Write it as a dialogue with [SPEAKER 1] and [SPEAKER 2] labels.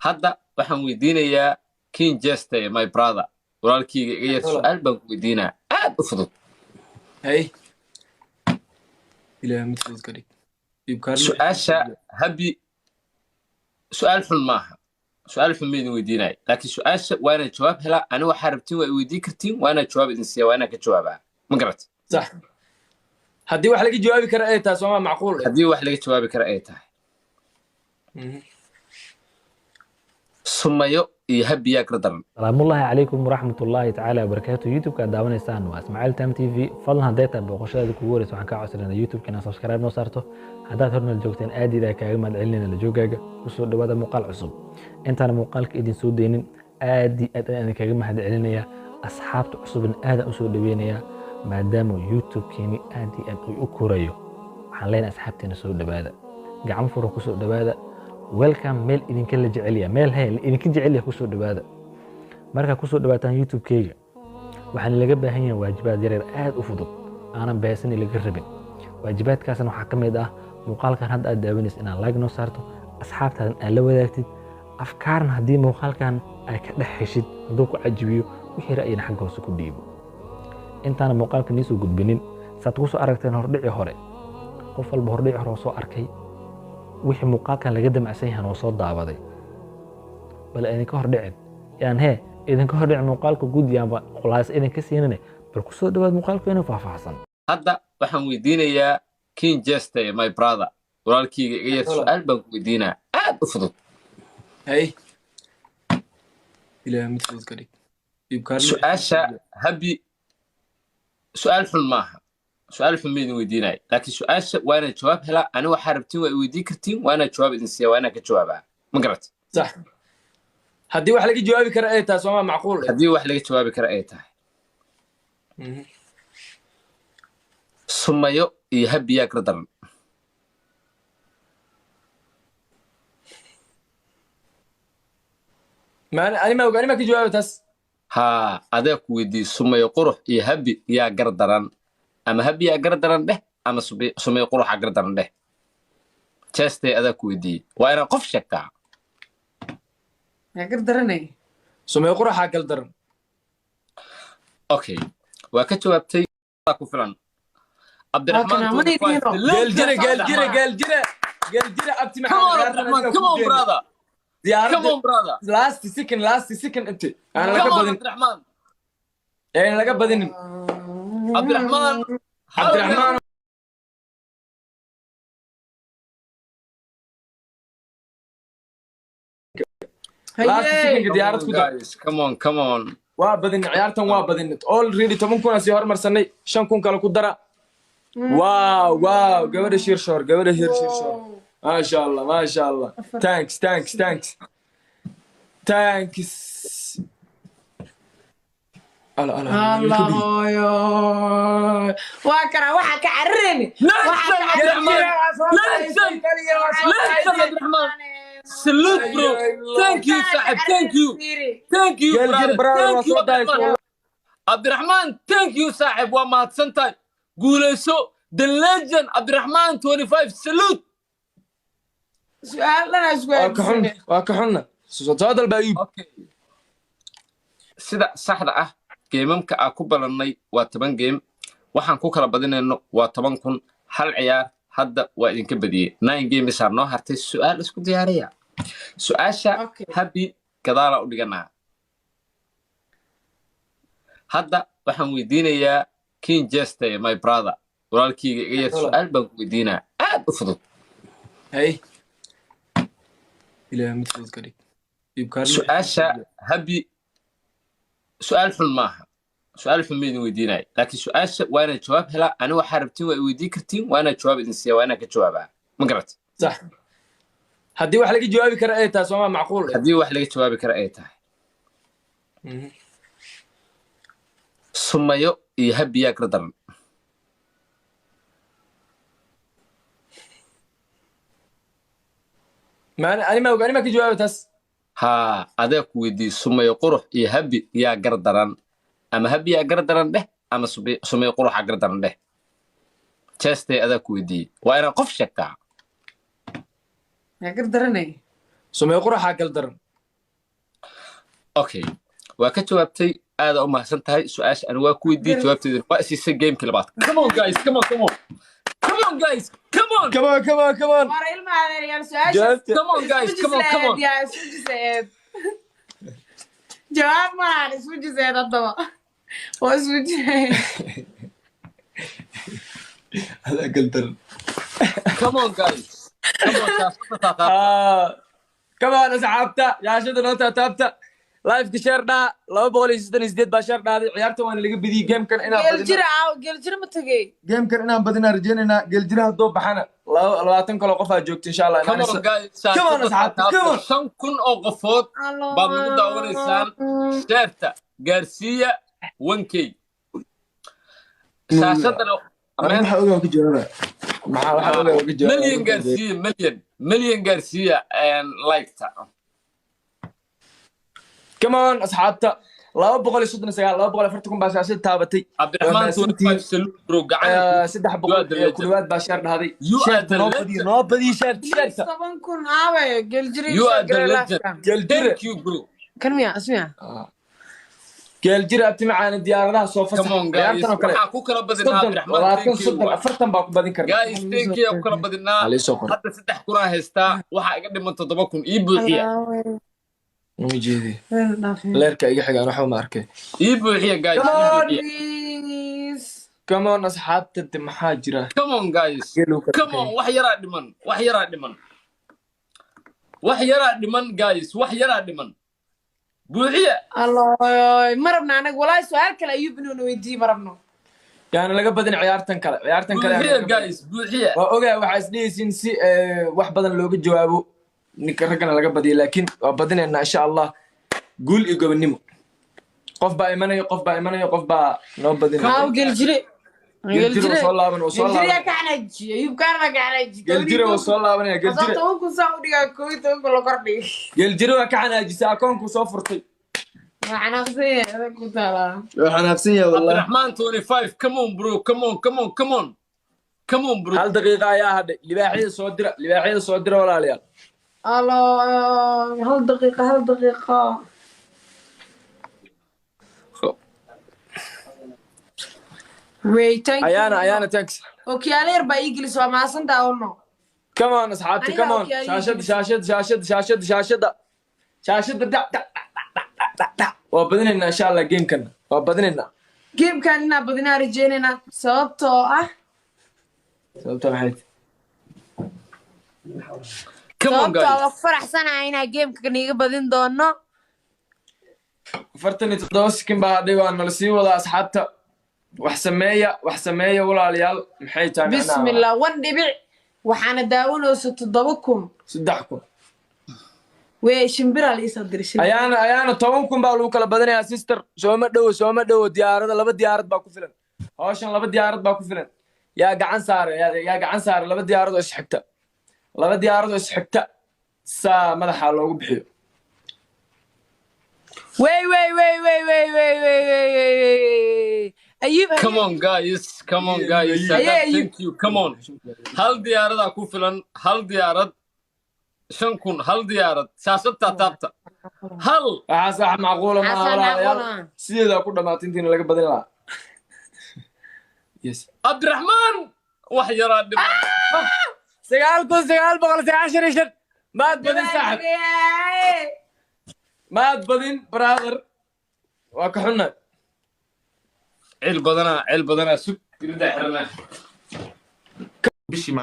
[SPEAKER 1] Hadda waxaan weydiinayaa King Jeste, my brother, walaalkiyga iga yar, su-aal baan ku weydiinaa aad u fudud.
[SPEAKER 2] Hay, ilaah mid fudud ka dhig.
[SPEAKER 1] Su-aasha habi su-aal xun maaha, su-aal xun ma idin weydiinaya, laakiin su-aasha waa inaad jawaab helaa. Ani waxaa rabtiin waa i weydiin kartiin, waa inaad jawaab idin siiya, waa inaan ka jawaabaa, ma garat?
[SPEAKER 2] Sax, haddii wax laga jawaabi kara ay tahay, sooma macquul?
[SPEAKER 1] Haddii wax laga jawaabi kara ay tahay. Sumayo iyo habiyaa kala daran.
[SPEAKER 3] Salaamullaahi calaykum waraxmatullaahi tacaala wabarakaatu. YouTube-ka aad daawanaysaan waa Ismaaciil Tam TV. Fadlan, hadday tahay booqashadaada kugu horeysa, waxaan kaa codsanayna YouTube-ka inaad subscribe noo saarto. Haddaad hornal joogteen, aad idaa kaaga mahad celinayna la joogaaga. Kusoo dhawaada muuqaal cusub. Intaan muuqaalka idin soo deynin, aad iyo aad ayaan idinkaga mahad celinaya. Asxaabta cusubna aadaan usoo dhaweynayaa, maadaama YouTube-keeni aad iyo aad u korayo. Waxaan leenahay asxaabteena, soo dhawaada, gacmo furan kusoo dhawaada. Welcome. Meel idinka la jecelya, meel he idinka jecelya, kusoo dhawaada. Markaa kusoo dhawaataan YouTube-keyga, waxaan laga baahan yahay waajibaad yaryar aad u fudud, aanan beesani laga rabin. Waajibaadkaasna waxaa ka mid ah muuqaalkan hadda aad daawanaysa inaad like noo saarto, asxaabtaadan aad la wadaagtid, afkaarna haddii muuqaalkan ay ka dhex heshid, hadduu ku cajibiyo, wixii ra'yina xagga hoose ku dhiibo. Intaana muuqaalka nii soo gudbinin, saad ku soo aragteen hordhici hore, qof walba hordhici hore oo soo arkay wixii muuqaalkan laga damacsan yahan oo soo daawaday. Bal idinka hordhicin yaan hee idinka hordhicin muuqaalka guud, yaanba khulaas idinka siinine. Bal kusoo dhawaad muuqaalku inuu faahfaahsan.
[SPEAKER 1] Hadda waxaan weydiinayaa King Jeste, my brother, walaalkiyga iga yar, su-aal baan ku weydiinaa aad u fudud.
[SPEAKER 2] Hay, ilaah mid fudud ka dhig.
[SPEAKER 1] Su-aasha habi su-aal xun maaha, su-aal xun ma idin weydiinaya, laakiin su-aasha waa inaad jawaab helaa. Ani waxaa rabtiin waa i weydiin kartiin, waa inaad jawaab idin siiya, waa inaan ka jawaabaa, ma garat?
[SPEAKER 2] Sax, haddii wax laga jawaabi kara ay tahay, sooma macquul?
[SPEAKER 1] Haddii wax laga jawaabi kara ay tahay. Sumayo iyo habiyaa kala daran.
[SPEAKER 2] Anima ka jawaaba taas?
[SPEAKER 1] Haa, adaa ku weydiiyey. Sumayo qurux iyo habi yaa gar daran? Ama habi yaa gar daran dheh, ama sumayo quruxaa gar daran dheh. Chestay, adaa ku weydiiyey, waa inaad qof sheegtaa.
[SPEAKER 4] Yaa gar daranay?
[SPEAKER 2] Sumayo quruxaa gal daran.
[SPEAKER 1] Okay, waa ka jawaabtay, ku filan. Cabdiraxmaan.
[SPEAKER 2] Geeljire, geeljire, geeljire, geeljire, abti.
[SPEAKER 1] Come on, Abdiraxmaan, come on, brother. Come on, brother.
[SPEAKER 2] Last second, last second, inti aan laga
[SPEAKER 1] Come on,
[SPEAKER 2] badin.
[SPEAKER 1] Abdiraxmaan.
[SPEAKER 2] Aan laga badinin.
[SPEAKER 1] Abdiraxmaan.
[SPEAKER 2] Cabdiraxmaan. Last secondka diyaarad ku dar.
[SPEAKER 1] Guys, come on, come on.
[SPEAKER 2] Waa badin ciyaartan, waa badin already. 10,000 sii hormarsanay, 5,000 kale ku dara. Wow, wow, gabadha shirshoor, gabadha hir shirshoor, maasha Allah, maasha Allah. Thanks, thanks, thanks, thanks. Ala ala.
[SPEAKER 4] Allah hooyo, waa kana waxaa ka cararayni.
[SPEAKER 1] Legend, Abdiraxmaan. Salute, bro. Thank you, saaxib. Thank you. Thank you,
[SPEAKER 2] Geeljire,
[SPEAKER 1] brother.
[SPEAKER 2] Brother,
[SPEAKER 1] Thank
[SPEAKER 2] waa
[SPEAKER 1] you,
[SPEAKER 2] soo daayay.
[SPEAKER 1] Abdiraxmaan. Abdiraxmaan, thank you, saaxib. Waa mahadsan tahay. Guulayso. The legend, Abdiraxmaan 25. Salute.
[SPEAKER 4] Su-aal dhanaa isku
[SPEAKER 2] Waa ka xun, waa ka xunna. Soo dalba, Ayub.
[SPEAKER 1] Okay. Sida saxda ah, game-amka aan ku balannay waa 10 game. Waxaan ku kala badinayno waa 10,000. Hal ciyaar hadda waa idinka badiyey. Nine games aa noo hartay. Su-aal isku diyaariya. Su-aasha habi gadaalaa u dhiganaa. Hadda waxaan weydiinayaa King Jeste, my brother, walaalkiyga iga yar, su-aal baan ku weydiinaa aad u fudud.
[SPEAKER 2] Hay, ilaah mid fudud ka dhig.
[SPEAKER 1] Su-aasha habi su-aal xun maaha, su-aal xun ma idin weydiinaya, laakiin su-aasha waa inaad jawaab helaa. Ani waxaa rabtiin waa i weydiin kartiin, waa inaad jawaab idin siiya, waa inaan ka jawaabaa, ma garat?
[SPEAKER 2] Sax, haddii wax laga jawaabi kara ay tahay, sooma macquul?
[SPEAKER 1] Haddii wax laga jawaabi kara ay tahay. Sumayo iyo habiyaa kala daran.
[SPEAKER 2] Anima ka jawaaba taas?
[SPEAKER 1] Haa, adaa ku weydiiyey. Sumayo qurux iyo habi yaa gar daran? Ama habi yaa gar daran dheh, ama sumayo quruxaa gar daran dheh. Chestay, adaa ku weydiiyey, waa inaad qof sheegtaa.
[SPEAKER 4] Yaa gar daranay?
[SPEAKER 2] Sumayo quruxaa gal daran.
[SPEAKER 1] Okay, waa ka jawaabtay, aada u mahadsan tahay. Su-aasha ani waa ku weydiiyey, jawaabteedina waa siisay. Gamekii labaad. Come on guys, come on, come on, come on guys, come on.
[SPEAKER 2] Come on, come on, come on.
[SPEAKER 4] War ilma adeeryaal, su-aasha
[SPEAKER 2] Jawaabta.
[SPEAKER 1] Come on guys, come on, come on.
[SPEAKER 4] Yaa isku jiseed? Jawaab malahan, isku jiseed haddaba waa isku jiseed.
[SPEAKER 2] Adaa galdaran.
[SPEAKER 1] Come on guys, come on, shaashada taataabta.
[SPEAKER 2] Ah, come on asxaabta, shaashada noo taataabta, liveka share dhaa. 268 baa share dhaaday. Ciyaarta waana laga bediyey. Gamekan inaan badino.
[SPEAKER 4] Geeljira aaw, geeljira ma tegey?
[SPEAKER 2] Gamekan inaan badinaa rajeynaynaa. Geeljira hadduu baxana 20 kaloo qofaa joogta, insha Allah.
[SPEAKER 1] Come on guys.
[SPEAKER 2] Come on,
[SPEAKER 1] shaashada
[SPEAKER 2] asxaabta, come on.
[SPEAKER 1] Taataabta. 5,000 oo qofood baad nagu daawanaysaan. Shareta gaarsiiya 1K shaashadana.
[SPEAKER 2] Maxaa ogaa ku jawaaba? Maxaa waxaa ogaa ku jawaaba?
[SPEAKER 1] Milyan gaarsiiya, milyan, milyan gaarsiiya liketa.
[SPEAKER 2] Come on asxaabta, 239, 240,000 baa shaashada taabatay.
[SPEAKER 1] Cabdiraxmaan
[SPEAKER 2] Waa mahadsantihiin.
[SPEAKER 1] 25, salute bro, gacan.
[SPEAKER 2] 300
[SPEAKER 1] You are the
[SPEAKER 2] iyo ku
[SPEAKER 1] legend.
[SPEAKER 2] dhawaad baa share dhahday.
[SPEAKER 1] You are
[SPEAKER 2] Shareta
[SPEAKER 1] the
[SPEAKER 2] noo
[SPEAKER 1] legend.
[SPEAKER 2] badiyo, noo badiyo shareta, shareta.
[SPEAKER 4] 10,000 aawe, geeljira?
[SPEAKER 1] You are the legend.
[SPEAKER 2] Geeljire.
[SPEAKER 1] Thank you bro.
[SPEAKER 4] Kan miya ismiya?
[SPEAKER 2] Geeljire abti macaana, diyaaradaha soo fasax.
[SPEAKER 1] Come on guys.
[SPEAKER 2] Ciyaartan oo kale
[SPEAKER 1] Waxaa ku kala badinaa
[SPEAKER 2] 30,
[SPEAKER 1] Cabdiraxmaan
[SPEAKER 2] 20,
[SPEAKER 1] 10K
[SPEAKER 2] 30,
[SPEAKER 1] waay.
[SPEAKER 2] 40 baa ku badin karna.
[SPEAKER 1] Guys, 10K ku kala badinaa.
[SPEAKER 2] Halii soo qoray.
[SPEAKER 1] Hadda 3,000 haystaa, waxaa iga dhiman 7,000. Ii buuxiya.
[SPEAKER 2] Uma jeedi, leerka iga xigaan, waxba ma arkay.
[SPEAKER 1] Ii buuxiya guys.
[SPEAKER 2] Come
[SPEAKER 1] Ii
[SPEAKER 2] on.
[SPEAKER 1] buuxiya.
[SPEAKER 4] Please.
[SPEAKER 2] Come on asxaabta, de maxaa jira?
[SPEAKER 1] Come on guys.
[SPEAKER 2] Geelu kala
[SPEAKER 1] Come on, wax yaraa dhiman, wax yaraa dhiman, wax yaraa dhiman guys, wax yaraa dhiman, buuxiya.
[SPEAKER 4] Alloy, ma rabna anaga walaahi su-aal kale Ayuub inuuna weydiiye ma rabno.
[SPEAKER 2] Yaana laga badin ciyaartan kale, ciyaartan kale yaana
[SPEAKER 1] Buuxiya
[SPEAKER 2] laga badin.
[SPEAKER 1] guys, buuxiya.
[SPEAKER 2] Waa ogaa waxaa isdhehaysiin si wax badan looga jawaabo ninka raggana laga badiyo, laakiin waa badinaynaa insha Allah. Guul iyo gobonnimo. Qof baa imanaya, qof baa imanaya, qof baa noo badinaya.
[SPEAKER 4] Aaw geeljire?
[SPEAKER 2] Geeljire wuu soo laaban, wuu soo
[SPEAKER 4] Geeljire yaa
[SPEAKER 2] laaban.
[SPEAKER 4] ka xanaajiye? Ayuub kaana ka xanaajiye.
[SPEAKER 2] Geeljire wuu soo laabanaya geeljire.
[SPEAKER 4] 10,000 saa u dhigaa, 11,000 la kordhigay.
[SPEAKER 2] Geeljire waa ka xanaajisay, akoonkuu soo furtay.
[SPEAKER 4] Waa xanaaqsan yahay, adag ku taalaa.
[SPEAKER 2] Waa xanaaqsan yahay wallahi.
[SPEAKER 1] Cabdiraxmaan 25, come on bro, come on, come on, come on, come on bro.
[SPEAKER 2] Hal daqiiqa ayaa hadhay. Libaaxyada soo dira, libaaxyada soo dira walaalayaal.
[SPEAKER 4] Allo, hal daqiiqa, hal daqiiqa. Wait, thank you.
[SPEAKER 2] Ayaana, Ayaana, thanks.
[SPEAKER 4] Okiyaalo yar baa ii gelis, waa mahadsantaa ono.
[SPEAKER 2] Come on asxaabta.
[SPEAKER 4] Aniga
[SPEAKER 2] Come on.
[SPEAKER 4] okiyaalo ii
[SPEAKER 2] Shaashada.
[SPEAKER 4] gelis.
[SPEAKER 2] Shaashada, shaashada, shaashada, shaashada, shaashada, dhac dhac dhac dhac dhac dhac. Waa badinaynaa insha Allah, gamekan waa badinaynaa.
[SPEAKER 4] Gamekan inaa badinaa rajeynaynaa, sababtoo ah
[SPEAKER 2] Sababta maxay tahay?
[SPEAKER 1] Come on
[SPEAKER 4] sababtoo ah
[SPEAKER 1] guys.
[SPEAKER 4] waa ku faraxsanahay inaa gameka niiga badin doono.
[SPEAKER 2] 47 sikin baa hadhay, waa nala sii wadaa asxaabta. Wax sameeya, wax sameeya walaalayaal. Maxay tahay macnaha?
[SPEAKER 4] Bismillah, one dhibic waxaana daawanaysa 7,000.
[SPEAKER 2] 3,000.
[SPEAKER 4] Wee, shimbiraa la iisoo diray, shimbir.
[SPEAKER 2] Ayaana, Ayaana, 10,000 baa lagu kala badinayaa sister. Sooma dhowo, sooma dhowo. Diyaarada, laba diyaarad baa ku filan hawshan, laba diyaarad baa ku filan. Yaa gacan saara, yaa gacan saara? Laba diyaarad oo isxigta, laba diyaarad oo isxigta saa madaxa loogu bixiyo.
[SPEAKER 4] Wey wey wey wey wey wey wey wey wey wey, Ayuub.
[SPEAKER 1] Come on guys, come on guys.
[SPEAKER 4] Haye,
[SPEAKER 1] Saadaam,
[SPEAKER 4] Ayub.
[SPEAKER 1] thank you. Come on, hal diyaaradaa ku filan, hal diyaarad, 5,000, hal diyaarad, shaashad taataabta, hal.
[SPEAKER 2] Waxaas wax macquula maaha.
[SPEAKER 4] Xasan
[SPEAKER 2] Walaalayaal.
[SPEAKER 4] macquula.
[SPEAKER 2] Sideedaa ku dhamaatay intiina laga badin lahaa, yes.
[SPEAKER 1] Cabdiraxmaan, wax yaraa dhiman.
[SPEAKER 2] 9,995. Maad badin saaxib, maad badin brother, waa ka xunnahay.
[SPEAKER 1] Cil badanaa, cil badanaa, sug, gridda xirnaa.
[SPEAKER 5] Bishii.